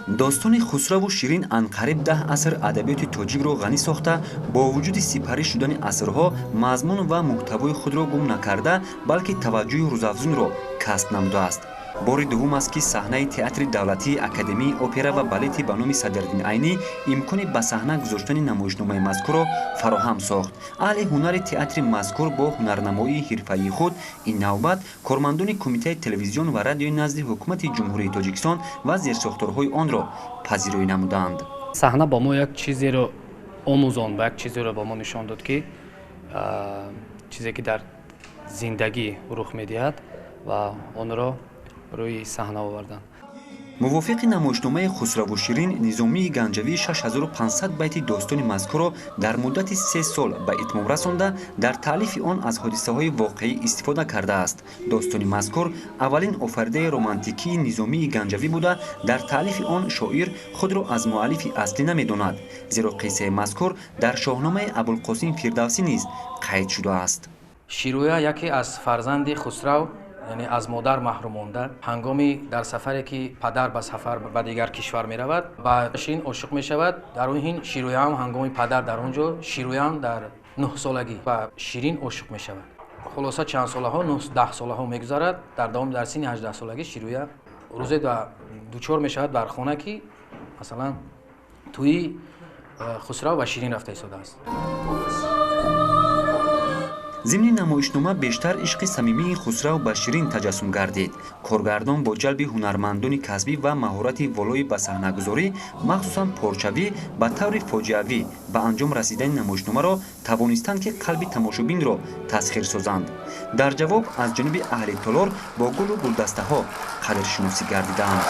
Достони Хусраву Ширин анқариб 10 аср адабиёти тоҷикро ғанӣ сохта, бо вуҷуди сипарӣ шудани асрҳо мазмун ва муҳтавои худро гум накарда, балки таваҷҷӯҳи рӯзафзунро касб намудааст. Бори дуввум аст, ки саҳнаи Театри давлатии Академияи опера ва балети ба номи Садриддин Айнӣ имкони ба саҳна гузоштани намоишномаи мазкурро фароҳам сохт. Аҳли ҳунари театри мазкур бо ҳунарнамоии ҳирфаии худ ин навбат кормандони Кумитаи телевизион ва радиои назди Ҳукумати Ҷумҳурии Тоҷикистон ва зерсохторҳои онро пазироӣ намуданд. Саҳна ба мо як чизеро омӯзонд ва як чизеро ба мо нишон дод, ки чизе ки дар зиндагӣ рух медиҳад ва онро рӯи саҳна овардан. Мувофиқи намоишномаи Хусраву Ширин, Низомии Ганҷавӣ 6500 байти достони мазкурро дар муддати 3 сол ба итмом расонда, дар таълифи он аз ҳодисаҳои воқеӣ истифода кардааст. Достони мазкур аввалин офаридаи романтикии Низомии Ганҷавӣ буда, дар таълифи он шоир худро аз муаллифи аслӣ намедонад, зеро қиссаи мазкур дар Шоҳномаи Абулқосим Фирдавсӣ низ қайд шудааст. Широя яке аз фарзанди Хусрав, яъне аз модар маҳрум монда, ҳангоми дар сафаре ки падар ба сафар ба дигар кишвар меравад, ба Ширин ошиқ мешавад. Дар он ҳин Широяам ҳангоми падар дар он ҷо, Широяам дар 9-солагӣ ба Ширин ошиқ мешавад. Хулоса, чанд солаҳо, 10 солаҳо мегузарад. Дар давоми дар синни 18-солагӣ Широя рӯзе дучор мешавад бар хона, ки масалан тӯи Хусрав ва Ширин рафта истодааст. Зимни намоишнома бештар ишқи самимии Хусрав ба Ширин таҷассум гардид. Коргардон бо ҷалби ҳунармандони касбӣ ва маҳорати волои ба саҳнагузорӣ, махсусан порчавӣ, ба таври фоҷиавӣ ба анҷом расидани намоишномаро тавонистанд, ки қалби тамошобинро тасхир созанд. Дар ҷавоб аз ҷониби аҳли толор бо гулу гулдастаҳо қадршиносӣ гардидаанд.